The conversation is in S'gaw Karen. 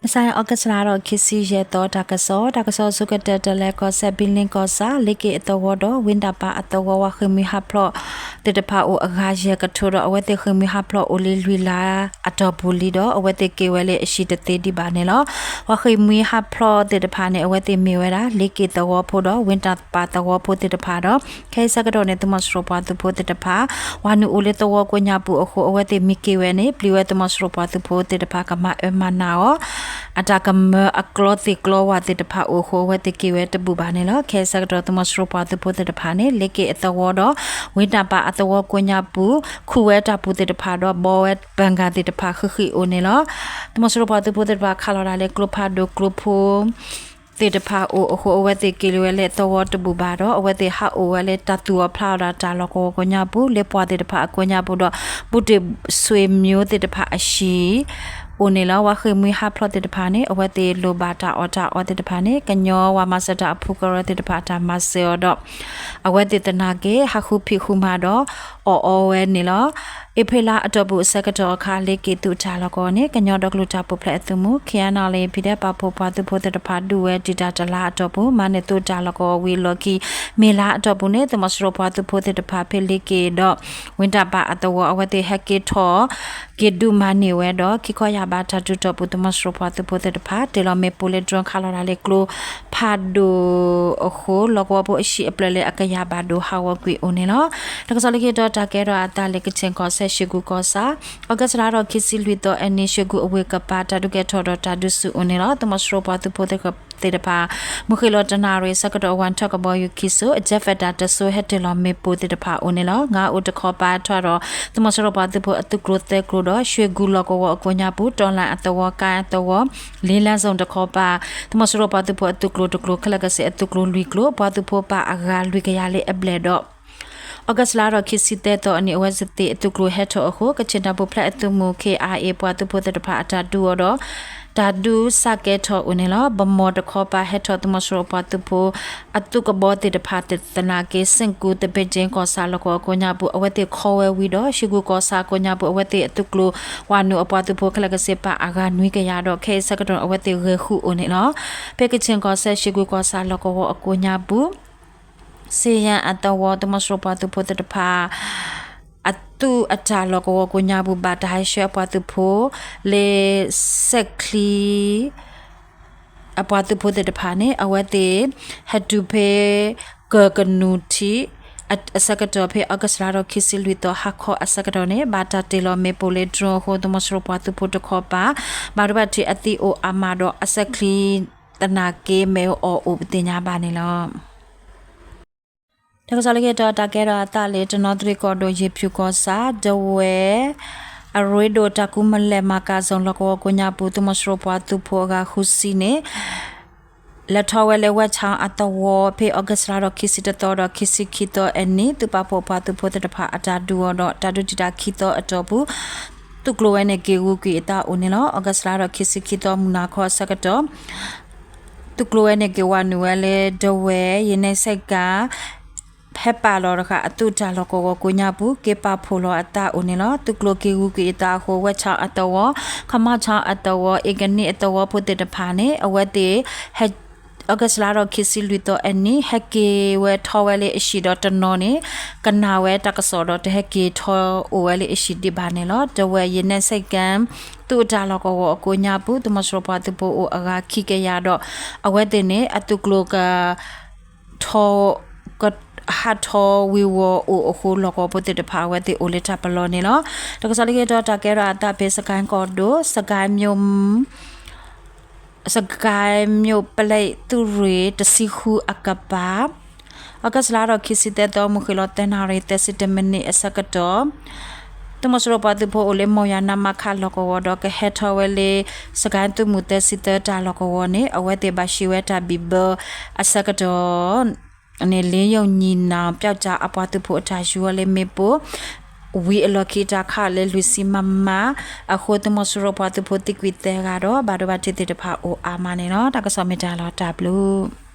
မုၢ်ဆါအံၤ August လါဒီး ခံဆံယဲၢ်သီ တၢ်ကစီၣ်, တၢ်ကစီၣ်အဆိကတၢၢ် တလဲၤကီၢ်စဲၣ် ဘံလ့ကီၢ်ဆၣ် လ့က့ၣ်အသဝီဒီး ဝ့ၢ်တၢ်ပၤအသဝီ ဝၤဃ့ၢ်မှံဟးဖျိးသ့ၣ်တဖၣ်အိၣ်အဂၤယဲၢ်ကထိဒီး အဝဲသ့ၣ်ဃ့ၢ်မှံဟးဖျိးအိၣ်လံလွံၢ်လါအတီၢ်ပူၤလံဒီး အဝဲသ့ၣ်က့ၤဝဲလၢအဟံၣ်တသ့ဒံးဘၣ်န့ၣ်လီၤ. ပှၤဃ့ၢ်မှံဟးဖျိးသ့ၣ်တဖၣ်န့ၣ် အဝဲသ့ၣ်မ့ၢ်ဝဲဒၣ် လ့က့ၣ်သဝီဖိဒီး ဝ့ၢ်တၢ်ပၤသဝီဖိသ့ၣ်တဖၣ်ဒီး ခဲအံၤဆၢကတီၢ်န့ၣ် သုးမီၤစိရိၤပှၤသုးဖိသ့ၣ်တဖၣ် ဝၤနုာ်အိၣ်လၢသဝီကိးညါပူၤအဃိ အဝဲသ့ၣ်မ့ၢ်က့ၤဝဲန့ၣ် ပျံၤဝဲသုးမီၤစိရိၤပှၤသုးဖိသ့ၣ်တဖၣ် ကမၤအၢမၤနးအီၤ အတၢ်ကမၢအကျီသ့ၣ်ကျီဝၣ်သ့ၣ်တဖၣ်အိၣ်အဃိ အဝဲသ့ၣ်က့ၤဝဲတဘူၣ်ဘၣ်န့ၣ်လီၤ. ခဲအံၤဆၢကတီၢ် သုးမီၤစိရိၤပှၤသုးဖိသ့ၣ်တဖၣ်န့ၣ် လ့က့ၣ်အသဝီဒီး ဝ့ၢ်တၢ်ပၤအသဝီကိးညါပူၤ ခူၣ်ဝဲတၢ်ပူၤသ့ၣ်တဖၣ်ဒီး ဘီဝဲဘၢၣ်ဂၣ်သ့ၣ်တဖၣ်ဃံးဃံးအိၣ်န့ၣ်လီၤ. သုးမီၤစိရိၤပှၤသုးဖိသ့ၣ်တဖၣ် ခးလီၤတၢ်လၢကျိဖးဒိၣ်ကျိဖိ သ့ၣ်တဖၣ်အိၣ်အဃိ အဝဲသ့ၣ်က့ၤလီၤဝဲလၢသဝီတဘူၣ်ဘၣ်ဒီး အဝဲသ့ၣ်ဟးအိၣ်ဝဲလၢတၢ်သူၣ်အီၤဖျးအီၤဒီးတၢ်လီၢ်ကဝီၤကိးညါပူၤ လၢပှၢ်သ့ၣ်တဖၣ်အကိးညါပူၤဒီး ဘူးတ့ၢ်ဆွ့ၣ်မၠိသ့ၣ်တဖၣ်အဟံၣ် အိၣ်န့ၣ်လီၤ. ဝၤဃ့ၢ်မှံဟးဖျိးသ့ၣ်တဖၣ်န့ၣ် အဝဲသ့ၣ်လိၣ်ဘၣ်တၢ်အီၣ်တၢ်အီသ့ၣ်တဖၣ်န့ၣ် ကညီဝၤမၤစၢၤတၢ်အဖုကရၢသ့ၣ်တဖၣ်အတၢ်မၤစၢၤအီၤဒီး အဝဲသ့ၣ်သနာ်က့ ဟးဃုဖံးဃုမၤဒီး အီၣ်အီဝဲန့ၣ်လီၤ. အ့ဖြ့လါအတီၢ်ပူၤအဆၢကတီၢ်အခါ လ့က့ၣ်သုးတၢ်လီၢ်ကဝီၤန့ၣ် ကညီဒီကလုာ်တၢ်ပူၤဖျဲးအသုးမုၢ် ခ့ၣ်အဲၣ်အၣ်လ့ၣ် ဖံးဒဲးပာ်ဖှိၣ်ပှၤသုးဖိသ့ၣ်တဖၣ် ဒုးဝဲတံာ်တာ်တလါအတီၢ်ပူၤ မၤန့ၢ်သုးတၢ်လီၢ်ကဝီၤဝံၤအလီၢ်ခံ မ့ၢ်လါအတီၢ်ပူၤန့ၣ် သုးမီၤစိရိၤပှၤသုးဖိသ့ၣ်တဖၣ် ဖဲလ့က့ၣ်ဒီး ဝ့ၢ်တၢ်ပၤအသဝီ အဝဲသ့ၣ်ဟဲက့ၤထီၣ် က့ၤဒုးမၤန့ၢ်ဝဲဒီး ခံခီယာ်ဘးတၢ်ဒုးတီၢ်ပူၤ သုးမီၤစိရိၤပှၤသုးဖိသ့ၣ်တဖၣ် တ့ၢ်လီၤမ့ၣ်ပိၢ်လၢ drone ခးလီၤတၢ်လၢကျိဖးဒိၣ်အဃိ လီၢ်ကဝီၤဖိအဟံၣ်အဖျၢၣ်လၢအကယၤဘၣ်ဒိဟးဂီၤကွံာ်အိၣ်န့ၣ်လီၤ. တၢ်ကစီၣ်လၢခံတီၤ တၢ်ကဲထီၣ်အသးလၢ ကခ့ၣ်ကီၢ်စဲၣ် ရွှေကူကီၢ်ဆၣ် August လါဒီး ခံဆံလွံၢ်သီအနံၤ ရွှေကူအဝ့ၢ်ကပၤ တၢ်ဒုးကဲထီၣ်ဒီးတၢ်ဒုးဆူၣ်အိၣ်န့ၣ်လီၤ. သုးမီၤစိရိၤပှၤသုးဖိသ့ၣ်တဖၣ် မုၢ်ဃ့ၢ်လီၤတနၣ်ရံၣ်အဆၢကတီၢ် ဝၣ်ထၢၣ်ကဘီယူၤခံစိၤ အjet fighter တစိၤ ဟဲတ့ၢ်လီၤမ့ၣ်ပိၢ်သ့ၣ်တဖၣ်အိၣ်န့ၣ်လီၤ. ငါးအိၣ်တခီပၤထီၣ်ဒီး သုးမီၤစိရိၤပှၤသုးဖိအသုးကျိၤသၢကျိၤဒီး ရွှေကူလီၢ်ကဝီၤအကိးညါပူၤ တီလၣ်အသဝီ ကါအသဝီ လ့လါစိၣ်တခီပၤ သုးမီၤစိရိၤပှၤသုးဖိအသုးကျိၤတကျိၤ ခဲလၢာ်ကစ့ၢ်အသုးကျိၤလွံၢ်ကျိၤ ပှၤသုးဖိပာ်အဂၤလွံၢ်ကယၤလၢအဘျဲၣ်ဒီး August လါဒီး ခံဆံသၢသီအနံၤ အဝဲသ့ၣ်အသုးကျိၤဟဲထီၣ်အဃိ ကခ့ၣ်တၢ်ပူၤဖျဲးအသုးမုၢ် ခ့ၣ်အဲၣ်အ့ၣ် ပှၤသုးဖိသ့ၣ်တဖၣ်အတၢ်ဒုးအီၤဒီး တၢ်ဒုးစးကဲထီၣ်အိၣ်န့ၣ်လီၤ. ဗန်းမော်တခီပၤ ဟဲထီၣ်သုးမီၤစိရိၤပှၤသုးဖိ အသုးကဘီသ့ၣ်တဖၣ်သနာ်က့ စ့ၣ်ကူ သဘ့ၣ်ကၠ့ကီၢ်ဆၣ်လီၢ်ကဝီၤကိးညါပူၤ အဝဲသ့ၣ်ခီဝဲဝံၤဒီး ရွှေကူကီၢ်ဆၣ်ကိးညါပူၤ အဝဲသ့ၣ်အသုးကျိၤ ဝၤနုာ်အပှၤသုးဖိခဲလၢာ်ကစ့ၢ် ပာ်အဂၤနွံကယၤဒီး ခဲအံၤဆၢကတီၢ်န့ၣ် အဝဲသ့ၣ်ဂဲၤဃုာ်အိၣ်န့ၣ်လီၤ. ဖဲကခ့ၣ်ကီၢ်စဲၣ် ရွှေကူကီၢ်ဆၣ်လီၢ်ကဝီၤအကိးညါပူၤ စ့ယၣ်အသဝီ သုးမီၤစိရိၤပှၤသုးဖိသ့ၣ်တဖၣ် အသုးအတၢ်လီၢ်ကဝီၤကိးညါပူၤ ဘၣ်တၢ်ဟဲဆှၢအပှၤသုးဖိ လၢ စဲၣ်ချံ အပှၤသုးဖိသ့ၣ်တဖၣ်န့ၣ် အဝဲသ့ၣ် ဟဲတုၤဖဲ ကၢၢ်ကနူၤထံး အဆၢကတီၢ်ဖဲ August လါဒီး ခံဆံလွံၢ်သီ ဟါခီအဆၢကတီၢ်န့ၣ် ဘၣ်တၢ်တ့ၢ်လီၤမ့ၣ်ပိၢ်လၢ drone အဃိ သုးမီၤစိရိၤပှၤသုးဖိတခီပၤ ဘၣ်ဒိဘၣ်ထံးအသံအိၣ်အါမးဒီး အစဲၣ်ချံသနာ်က့ မ့ၣ်အီၣ်အိၣ်ပသ့ၣ်ညါဘၣ်န့ၣ်လီၤ. တၢ်ကစီၣ်လၢခံတီၤ တၢ်ကဲထီၣ်အသးလၢ တနီသရံၣ်ကီၢ်ဒိၣ် ယ့ၣ်ဖၠူၣ်ကီၢ်ဆၣ် ဒဝဲၢ် အရ့ဒိၣ်တၢ်ကူမလဲၢ်မၤကၤ zone လီၢ်ကဝီၤကိးညါပူၤ သုးမီၤစိရိၤပှၤသုးဖိအဂၤဃုဆံန့ၣ် လဲၤထီၣ်ဝဲလၢ ဝဲၢ်ဆၣ်အသဝီ ဖဲ August လါဒီး ခံဆံတသီဒီး ခံဆံခံသီအနံၤ သုးပာ်ဖှိၣ်ပှၤသုးဖိသ့ၣ်တဖၣ်အတၢ်ဒုးအီၤဒီး တၢ်ဒုးတံာ်တာ်ခံသီအတီၢ်ပူၤ သုးကျိၤဝဲန့ၣ် က့ၤဂုာ်ကွံာ်အသးအိၣ်န့ၣ်လီၤ. August လါဒီး ခံဆံခံသီ မုၢ်နၤခီအဆၢကတီၢ် သုးကျိၤဝဲန့ၣ် က့ၤဝၤနုာ်ဝဲလၢ ဒဝဲၢ် ယနဲၣ်စဲၣ်ကၤ ဖဲပာ်လီၤတဃာ် အသုးတၢ်လီၢ်ကဝီၤကိးညါပူၤ က့ၤပာ်ဖှိၣ်လီၤအသးအိၣ်န့ၣ်လီၤ. သုးကျိၤက့ၤဂုာ်ကွံာ်အသးအဃိ ဝဲၢ်ဆၣ်အသဝီ ခမီၣ်ဆၣ်အသဝီ အ့ၣ်ကနံၣ်အသဝီဖိသ့ၣ်တဖၣ်န့ၣ် အဝဲသ့ၣ် ဟဲ August လါဒီး ခံဆံလွံၢ်သီအနံၤ ဟဲက့ၤဝဲထီၣ်ဝဲလၢအဟံၣ်ဒီးတနီၤန့ၣ် ကနၣ်ဝဲတၢ်ကစီၣ်ဒီး တဟဲက့ၤထီၣ်အိၣ်ဝဲလၢအဟံၣ်ဒံးဘၣ်န့ၣ်လီၤ. ဒဝဲၢ် ယနဲၣ်စဲၣ်ကၤ သုးအတၢ်လီၢ်ကဝီၤအကိးညါပူၤ သုးမီၤစိရိၤပှၤသုးဖိအိၣ်အဂၤခံကယၤဒီး အဝဲသ့ၣ်န့ၣ် အသုးကျိၤက ထီၣ် က ဟးထီၣ်ဝ့ၤဝီၤအိၣ်အဃိ လီၢ်ကဝီၤဖိသ့ၣ်တဖၣ် အဝဲသ့ၣ်အိၣ်လၢတၢ်ပလီၢ်န့ၣ်လီၤ. တၢ်ကစီၣ်လၢခံတီၤ တၢ်ကဲထီၣ်အသးဖဲ စကဲၣ်ကီၢ်ဒိၣ် စကဲၣ် စကဲၣ်မြို့ပလဲၣ်သုးရ့ၣ် တဆံဃုအကပၤ August လါဒီး ခံဆံသၢသီ မုၢ်ဃ့ၢ်လီၤသၢနၣ်ရံၣ် သၢဆံတမံးနံးအဆၢကတီၢ် သုးမီၤစိရိၤပှၤသုးဖိအိၣ်လၢ မိၢ်ယၤနါမါခး လီၢ်ကဝီၤဒီး ကဟဲထီၣ်ဝဲလၢ စကဲၣ်သုးမုၢ်သၢဆံသၢတၢ်လီၢ်ကဝီၤန့ၣ် အဝဲသ့ၣ်ဘၣ်ဟံးဝဲတၢ်ဘံၣ်ဘၢအဆၢကတီၢ် န့ၣ် လ့ယိၣ်ညံၣ်နၣ် ပျောက်ကျား အပှၤသုးဖိအတၢ်ယူၤဝဲလၢမ့ၣ်ပိၢ် ဝံၤအလီၢ်ခံ တၢ်ခးလၢလွံၢ်ဆံ မမ အဃိ သုးမီၤစိရိၤပှၤသုးဖိသံကွံာ်သၢဂၤဒီး ဘၣ်ဒိဘၣ်ထံးသ့ၣ်တဖၣ်အိၣ်အါမးန့ၣ်လီၤ. တၢ်ကစီၣ်မ့ၢ်တၢ်လီၤတၢ်ဘျုး